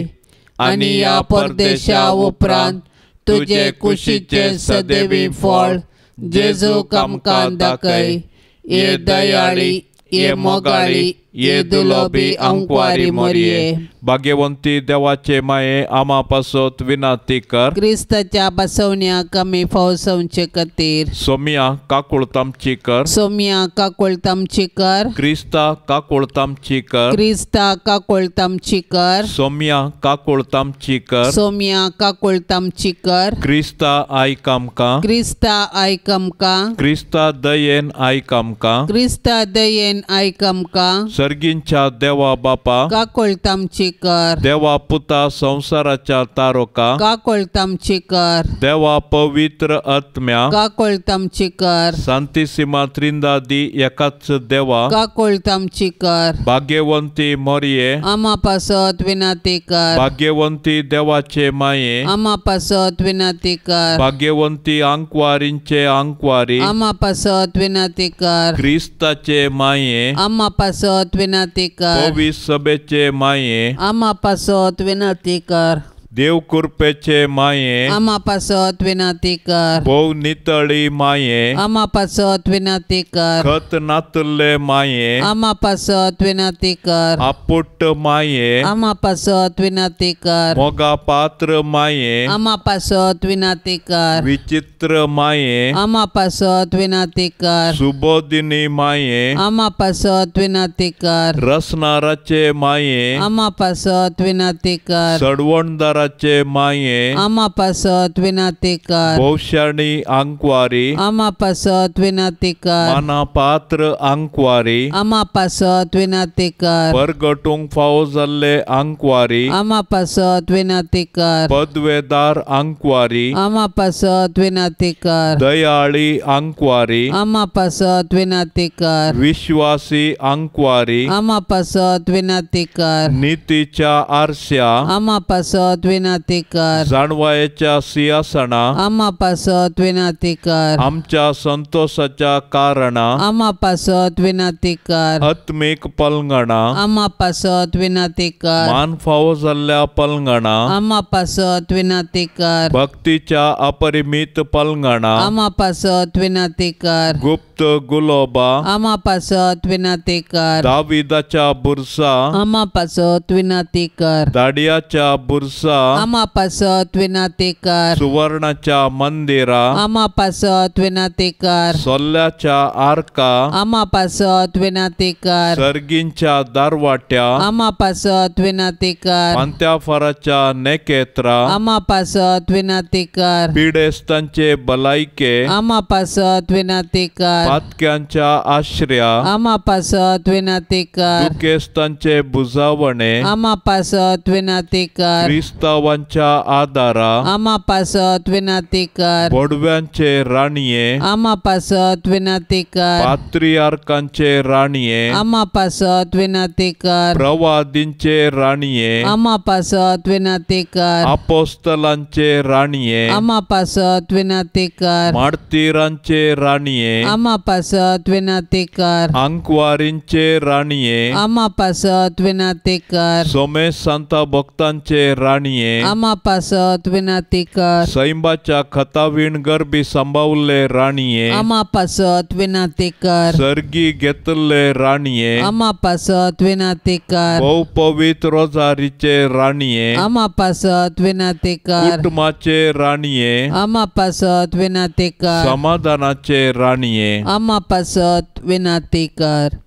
आनी ह्या परदेशा उपरांत तुजे कुशीचे सदैवी फळ जेजूक आमकां दाखय. ये दयाळी, ये मोगाळी, ये दुलोबी अंकवारी मोरये. भाग्यवंती देवाचे माये आमा पासत विनंती कर. क्रिस्ताच्या बसवण्याक आमी फावसवचे खातीर. सोमिया काकुळतामची कर. सोमिया काकुळतामची कर. क्रिस्ता काकुळतामची कर. क्रिस्ता काकुळतामची कर. सोमिया काकुळतामची कर. सोमिया काकुळतामची कर. क्रिस्ता आयक आमकां. क्रिस्ता आयक आमकां. क्रिस्ता दयेन आयक आमकां. क्रिस्ता दयेन आयक आमकां. सर्गींच्या देवा बापा काकोळत आमची कर। देवा पुता संवसाराच्या तारोका काकोळत आमची कर। देवा पवित्र आत्म्या काकोळत आमची कर। सांतिसिमा त्रिंदादी एकाच देवा काकोळत आमची कर। भाग्यवंती मोरये आमा पासत विनंती कर। भाग्यवंती देवाचे माये आमा पासत विनंती कर। भाग्यवंती आंकवारींचे आंकवारी आमा पासत विनंती कर। क्रिस्ताचे माये आमा पासत विनंती कर। पवित्र सभेचे माये आमा पासत विनंती कर। देव कृपेचे माये आमा पासत विनंती कर। भोव नितळी माये आमा पासत विनंती कर। खत नातुल्ले माये आमा पासत विनंती कर। आपुट्ट माये आमा पासत विनंती कर। मोगा पात्र माये आमा पासत विनंती कर। विचित्र माये आमा पासत विनंती कर। सुबोधिनी माये आमा पासत विनंती कर। रसनाराचे माये आमा पासत विनंती कर। सडवणदाराचे माये आमा पासत विनंती कर। भोवशाणी आंकवारी आमा पासत विनंती कर। माना पात्र आंकवारी आमा पासत विनंती कर। परगटूंक फावो जाल्ले आंकवारी आमा पासत विनंती कर। पदवेदार आंकवारी आमा पासत विनंती कर। दयाळी आंकवारी आमा पासत विनंती कर। विश्वासी आंकवारी आमा पासत विनंती कर। नितीच्या आरस्या आमा पासत विनंती कर। जाणवायेच्या सिंहासना आमा पासत विनंती कर। आमच्या संतोषाच्या कारणा आमा पासत विनंती कर। आत्मीक पलंगणा आमा पासत विनंती कर। मान फावो जाल्ल्या पलंगणा आमा पासत विनंती कर। भक्तीच्या अपरिमित पलंगणा आमा पासत विनंती कर। गुप्त गुलोबा आमा पासत विनंती कर। दाविदाच्या बुरसा आमा पासत विनंती कर। दाडियाच्या बुरसा आमा पासत विनंती कर। सुवर्णाच्या मंदिरा आमा पासत विनंती कर। सोल्ल्याच्या आरका आमा पासत विनंती कर। सर्गींच्या दारवाट्या आमा पासत विनंती कर। पांत्याफाराच्या नेकेत्रा आमा पासत विनंती कर। पिडेस्तांचे भलायके आमा पासत विनंती कर। पातक्यांच्या आश्रया आमा पासत विनंती कर। दुखेस्तांचे बुजावणे आमा पासत विनंती कर। क्रिस्तावांच्या आदारा आमा पासत विनंती कर। बोडव्यांचे राणये आमा पासत विनंती कर। पात्रियार्कांचे राणये आमा पासत विनंती कर। प्रवादींचे राणये आमा पासत विनंती कर। अपोस्तलांचे राणये आमा पासत विनंती कर। मार्तीरांचे राणये आमा पासत विनंती कर। आंकवारींचे राणये आमा पासत विनंती कर। सोमेश सांता भक्तांचे राणये आमा पासत विनंती कर। सैंबाच्या खतावीण गर्भी सांबावल्ले राणये आमा पासत विनंती कर। सर्गी घेतल्ले राणये आमा पासत विनंती कर। भोव पवित्र रोजारीचे राणये आमा पासत विनंती कर। कुटुंबाचे राणये आमा पासत विनंती कर। समाधानाचे राणये आमा पासत विनंती कर।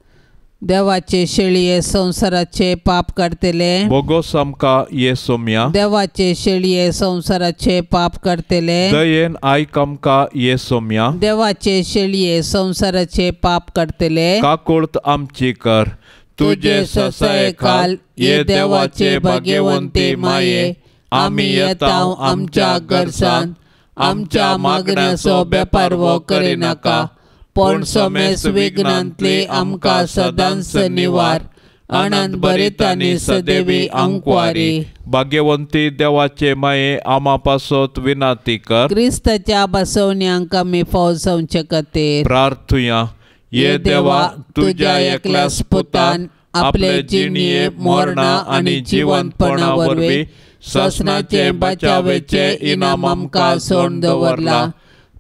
देवाचे शेळये संवसाराचे पाप काडतले बोगोस आमकां ये सोम्या। देवाचे शेळये संवसाराचे पाप काडतले दयेन आयक आमकां ये सोम्या। देवाचे शेळये संवसाराचे पाप काडतले काकुळत आमची कर। तुजे ससायेखाल ये देवाचे भाग्यवंती माये आमी येता आमच्या गरसान आमच्या मागण्याचो बेपारवो करिनाका पूण समेस विघ्नांतली आमकां सदांच निवार। आनंद भरीत आनी सदैवी आंकवारी भाग्यवंती देवाचे माये आमा पासत विनंती कर। क्रिस्ताच्या बसवण्यांक आमी फाव जावचे खातीर प्रार्थुया। ये देवा तुज्या एकल्याच पुतान आपले जिणये मरणा आनी जिवंतपणा वरवीं सासणाचे बचावेचे इनाम आमकां सोडून दवरला।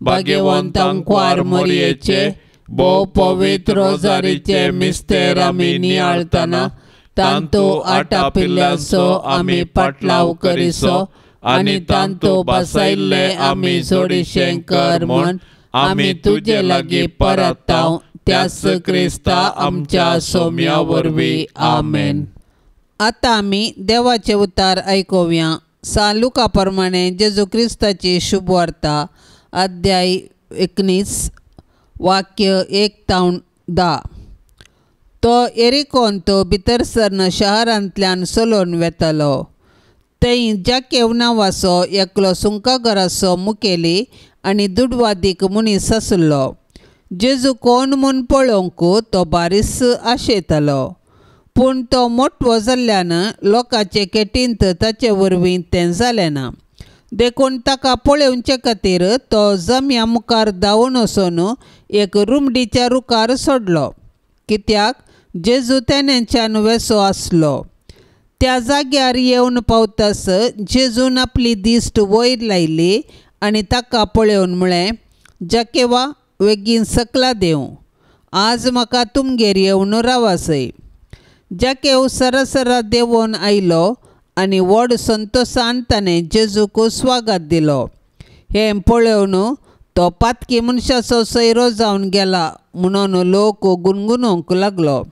भाग्यवंत आंकवार मोरयेचे भोव पवित्र रोजारीचे मिस्तेर आमी नियाळतना तांतू आटापिल्ल्याचो आमी पाटलाव करिसो आनी तांतू बसायल्ले आमी जोडीशें कर म्हूण आमी तुजे लागीं परताव त्याच क्रिस्ता आमच्या सोम्या वरवीं आमेन। आतां आमी देवाचे उतार आयकुया। सान लुका प्रमाणे जेजू क्रिस्ताची शुभवार्ता अध्याय 19 वाक्य 1 ते 10। तो एरिकोंत भितर सरन शहरांतल्यान चलोवन वेतालो. थंय जाकेव नांवाचो एकलो सुंकाघराचो मुखेली आनी दुडवादीक मनीस आसलो. जेजू कोण म्हूण पळोवंक तो बारीस आशेतालो, पूण तो मोटवो जाल्ल्यान लोकांचे केटींत ताचे वरवीं तें जालें ना. देखून ताका पळोवचे खातीर तो जम्या मुखार धांवून वचून एक रुमडीच्या रुखार सोडलो, कित्याक जेजू तेन्नाच्यान वेसो आसलो. त्या जाग्यार येवन पावतास जेजून आपली दिश्ट वयर लायली आनी ताका पळोवन म्हळें, जाकेवा वेगीन सकला देंव, आज म्हाका तुमगेर येवन रावासय. जाकेव सरसरा देंवोन आयलो आनी व्हड संतोसान ताणें जेजूक स्वागत दिलो. हें पळोवन तो पातकी मनशाचो सोयरो जावन गेला म्हणून लोक गुणगुणूंक लागलो.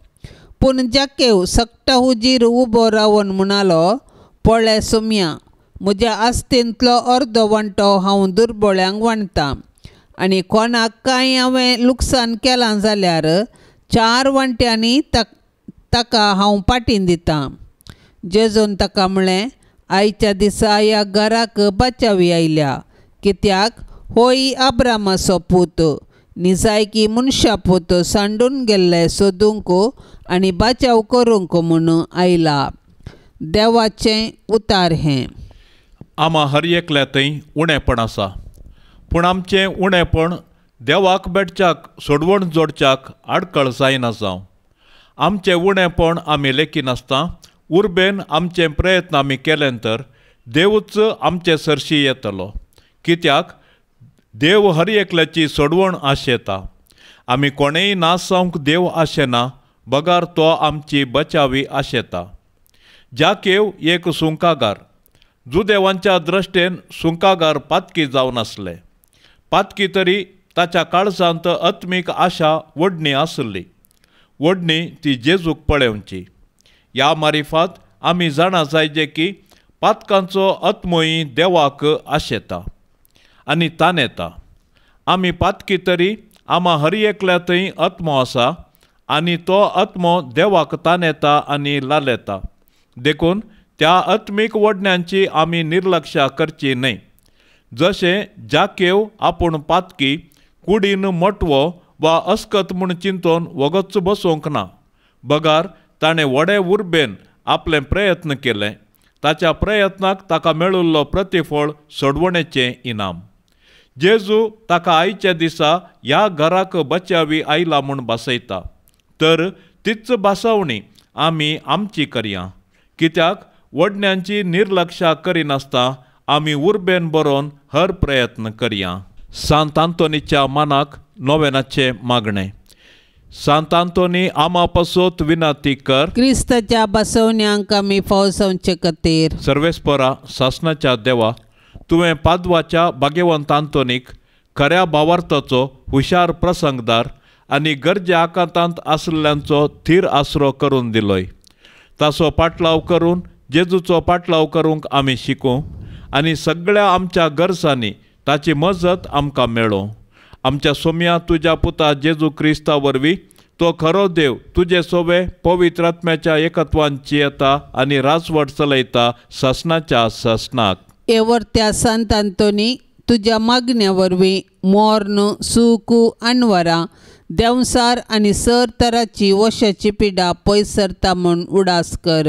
पूण जाकेव सगटा हुजीर उबो रावन म्हणालो, पळय सोम्या, म्हज्या आस्तेंतलो अर्दो वांटो हांव दुर्बोळ्यांक वांट्टां आनी कोणाक कांय हांवें लुकसाण केलां जाल्यार 4 वांट्यांनी ताका हांव पाटीन दितां. जेजून ताका म्हळें, आयच्या दिसा ह्या घराक बचावी आयल्या, कित्याक होय आब्रामाचो पूत. निजायकी मनशा पूत सांडून गेल्ले सोदूंक आनी बचाव करूंक म्हूण आयला. देवाचें उतार हें. आमा हर एकल्या थंय उणेपण आसा, पूण आमचें उणेपण देवाक भेटच्याक सोडवण जोडच्याक आडखळ जायना जावं. आमचें उणेपण आमी लेखिनासतना उर्बेन आमचे प्रयत्न आमी केले तर देवूच आमचे सरशी येतलो, कित्याक देव हर एकल्याची सोडवण आशेता. आमी कोणेय नाश जावंक देव आशेना, बगार तो आमची बचावी आशेता. जाकेव एक सुंकागार. जुदेवांच्या दृश्टेन सुंकागार पातकी जावन आसले. पातकी तरी ताच्या काळजांत आत्मीक आशा वडणी आसली, वडणी ती जेजूक पळोवची. ह्या मारिफात आमी जाणा जायजे की पातकांचो आत्मोय देवाक आशेता आनी तानेता. आमी पातकी तरी आमा हर एकल्या थंय आत्मो आसा आनी तो आत्मो देवाक तानेता आनी लालेता. देखून त्या आत्मीक वडण्यांची आमी निर्लक्षा करची न्हय. जशें जाकेव आपूण पातकी कुडीन मोटवो वा अस्कत म्हूण चिंतून वगच बसोवंक ना, बगार ताणें व्हडे उर्बेन आपलें प्रयत्न केलें. ताच्या प्रयत्नाक ताका मेळिल्लो प्रतिफळ सोडवणेचें इनाम. जेजू ताका आयच्या दिसा ह्या घराक बचावी आयला म्हूण भासयता, तर तीच भासावणी आमी आमची करया, कित्याक वडण्यांची निर्लक्षा करिनासतना आमी उर्बेन बरोवन हर प्रयत्न करया. सांत आंतोनीच्या मानाक नोवेनाचें मागणें. सांत आंतोनी आमा पासत विनंती कर, क्रिस्ताच्या बसवण्यांक आमी फावसावचे खातीर. सर्वेस्परा सासनाच्या देवा, तुवें पादवाच्या भाग्यवंत आंतोनीक खऱ्या भावार्थाचो हुशार प्रसंगदार आनी गरजे आकांतांत आसल्ल्यांचो थीर आसरो करून दिलोय. ताचो पाटलाव करून जेजूचो पाटलाव करूंक आमी शिकूं आनी सगळ्या आमच्या गरजांनी ताची मजत आमकां मेळों. आमच्या सोम्या तुज्या पुता जेजू क्रिस्ता वरवीं तो खरो देव तुजे सोवे पवित्र आत्म्याच्या एकत्वान जियेता आनी राजवट चलयता सासनाच्या सासनाक. एवर्त्या सांत आंतोनी, तुज्या मागण्या वरवीं मोर्न सूख अनवरां देंवसार आनी सर तराची वशाची पिडा पयस सरता म्हूण उडास कर.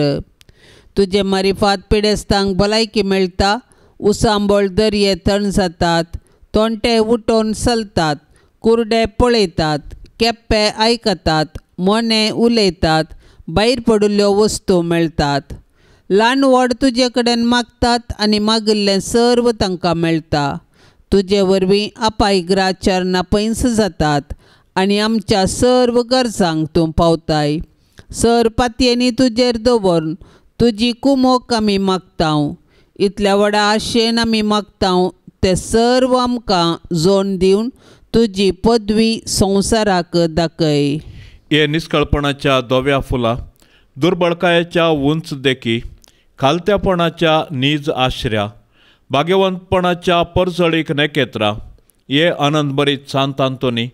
तुजे मारिफात पिडेस्तांक भलायकी मेळटा, उसांबळ दर्ये थंड जातात, तोंटे उठोवन चलतात, कुरडे पळयतात, केप्पे आयकतात, मोने उलयतात, भायर पडिल्ल्यो वस्तू मेळटात. ल्हान व्हड तुजे कडेन मागतात आनी मागिल्लें सर्व तांकां मेळटा. तुजे वरवीं अपायग्राचरणां पयस जातात आनी आमच्या सर्व गरजांक तूं पावताय. सर पातयेंनी तुजेर दवरून तुजी कुमोक आमी मागता. इतल्या व्हडा आशेन आमी मागता ते सर्व आमकां जोड दिवन तुजी पदवी संवसाराक दाखय. हे निस्कळपणाच्या धव्या फुलां, दुर्बळकायेच्या उंच देखी, खालत्यापणाच्या नीज आश्र्या, भाग्यवंतपणाच्या परजळीक नेकेत्रां, हे आनंदभरीत सांत आंतोनी,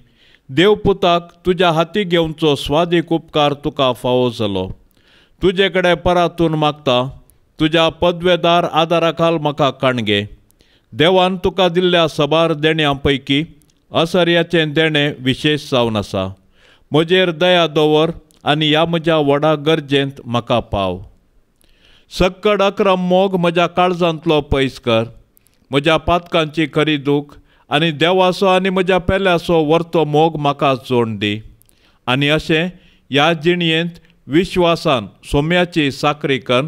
देवपुताक तुज्या हाती घेवचो स्वादीक उपकार तुका फावो जालो. तुजे कडेन परातून मागता, तुज्या पदवेदार आदारा खाल म्हाका काणगे. देवान तुका दिल्ल्या सबार देण्यां पैकी असर्याचें देणें विशेश जावन आसा. म्हजेर दया दवर आनी ह्या म्हज्या व्हडा गरजेंत म्हाका पाव. सक्कड अक्रम मोग म्हज्या काळजांतलो पयस कर. म्हज्या पातकांची खरी दूख आनी देवाचो आनी म्हज्या पेल्याचो वर्तो मोग म्हाका जोड दी. आनी अशें ह्या जिणयेंत विश्वासान सोम्याची साकरी करून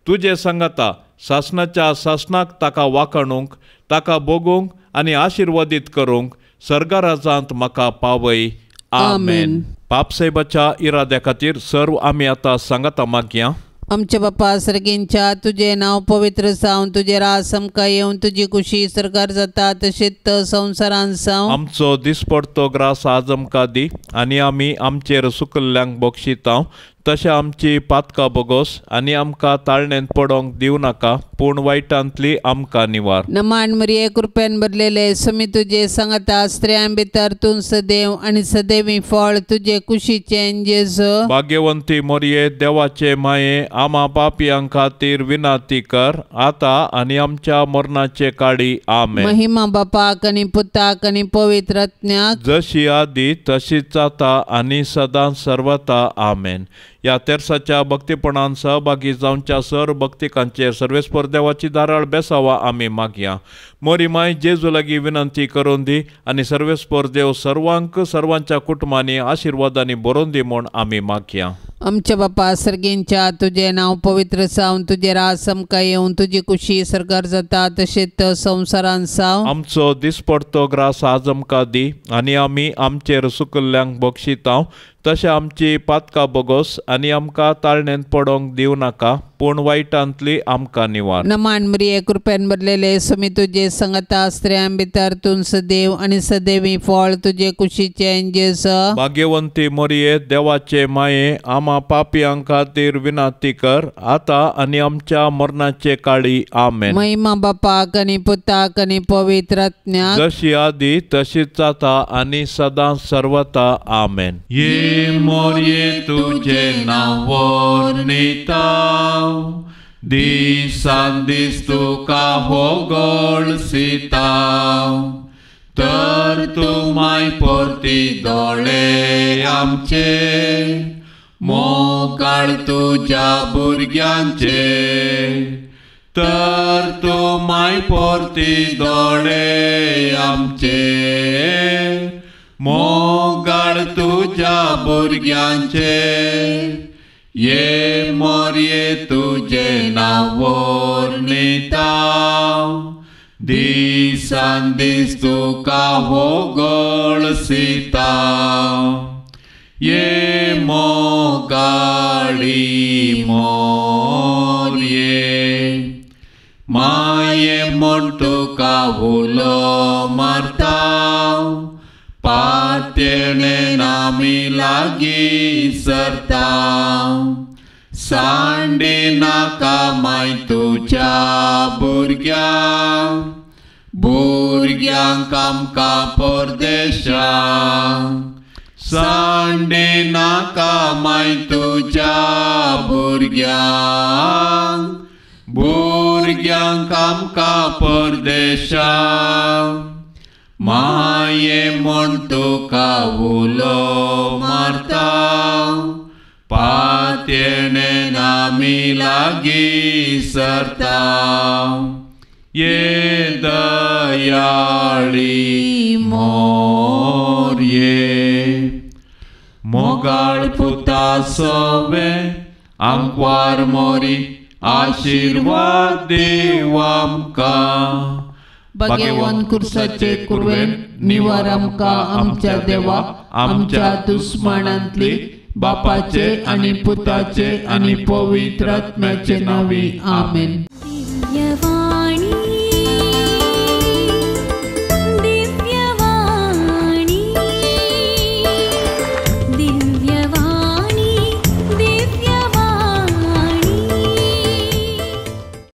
तुजे सांगाता सासणाच्या सासणाक ताका वाखाणूंक, ताका भोगूंक आनी आशिर्वादीत करूंक सर्गराजांत म्हाका पावय. आमेन. पापसाहेबाच्या इराद्या खातीर सर्व आमी आतां सांगाता मागया. आमच्या बापा सर्गींच्या, तुजें नांव पवित्र जावं, तुजें राज आमकां येवन, तुजी कुशी सरकार जाता तशेंच संवसारान जावं. आमचो दिसपडतो ग्रास आज आमकां दी आनी आमी आमचेर सुकल्ल्यांक बक्षितांव तशें आमची पातकां बोगोस आनी आमकां ताळणेंत पडोंक दिवं नाका, पूण वायटांतली आमकां निवार. नमान मरिये, कृपेन भरलेले, समी तुजे सांगाता, स्त्रियां भितर तूं सदैव आनी सदैवी फळ तुजे कुशीचें जेजू. भाग्यवंती मोरये, देवाचे माये, आमा पापयां खातीर विनंती कर आतां आनी आमच्या मरणाचे काळी. आमेन. महिमा बापाक आनी पुताक आनी पवित्र आत्म्याक, जशी आदी तशीच जाता आनी सदां सर्वता. आमेन. ह्या तेर्साच्या भक्तीपणान सहभागी जावच्या सर भक्तिकांचेर सर्वेस्पर देवाची धाराळ बेसावा आमी मागया. मोरी माय जेजू लागीं विनंती करून दी आनी सर्वेस्पर देव सर्वांक सर्वांच्या कुटुंबांनी आशिर्वादांनी भरोवन दी म्हूण आमी मागया. आमच्या बापा सर्गींच्या, तुजें नांव पवित्र जावं, तुजें राज आमकां येवन, तुजी कुशी सरकार जाता तशेंच संवसारान जावं. आमचो दिसपडतो ग्रास आज आमकां दी आनी आमी आमचेर सुकल्ल्यांक बक्षितांव तशें आमची पातकां बोगोस आनी आमकां ताळणेंत पडोंक दिवं नाका, पूण वायटांतली आमकां निवार. नमान मरिये, कृपेन भरलेले, समी तुजे सांगाता, स्त्रियां भितर तूं सदैव आनी सदैवी फळ तुजे कुशीचें जेजू. भाग्यवंती मोरये, देवाचे माये, आमा पापयां खातीर विनंती कर आतां आनी आमच्या मरणाचे काळी. आमेन. महिमा बापाक आनी पुताक आनी पवित्र आत्म्याक, जशी आदी तशीच जाता आनी सदां सर्वता. आमेन. ये मोरये तुझे नांव वर्णिताव, दिसान दीस तुका होगळसिताव, तर तूं माय परती दोळे आमचे, मोगाळ तुज्या भुरग्यांचे, तर तूं माय परती दोळे आमचे, मोगाळ तुज्या भुरग्यांचे. ये मोरये तुजें नांव वर्णिताव, दिसान दीस तुका होगळसिताव, ये मोगाळी मोरये, माये म्हूण तुका उलो मारताव, पात्येणेन आमी लागीं सरताव, सांडी नाका माय तुज्या भुरग्यांक, भुरग्यांक आमकां परदेशांक, सांडी नाका माय तुज्या भुरग्यांक, भुरग्यांक आमकां परदेशांक. माये म्हूण तुका उलो मारता, पात्येणेन आमी लागीं सरता, ये दयाळी मोरये. मोगाळ पुता सवे आमक्वार मोरी, आशिर्वाद देव आमकां. भाग्यवान कुर्साचे कुरवेन निवार आमकां आमच्या देवा, आमच्या दुस्मानांतली, बापाचे आनी पुताचे आनी पवित्र आत्म्याचे नांवी. आमेन. दिव्यवाणी.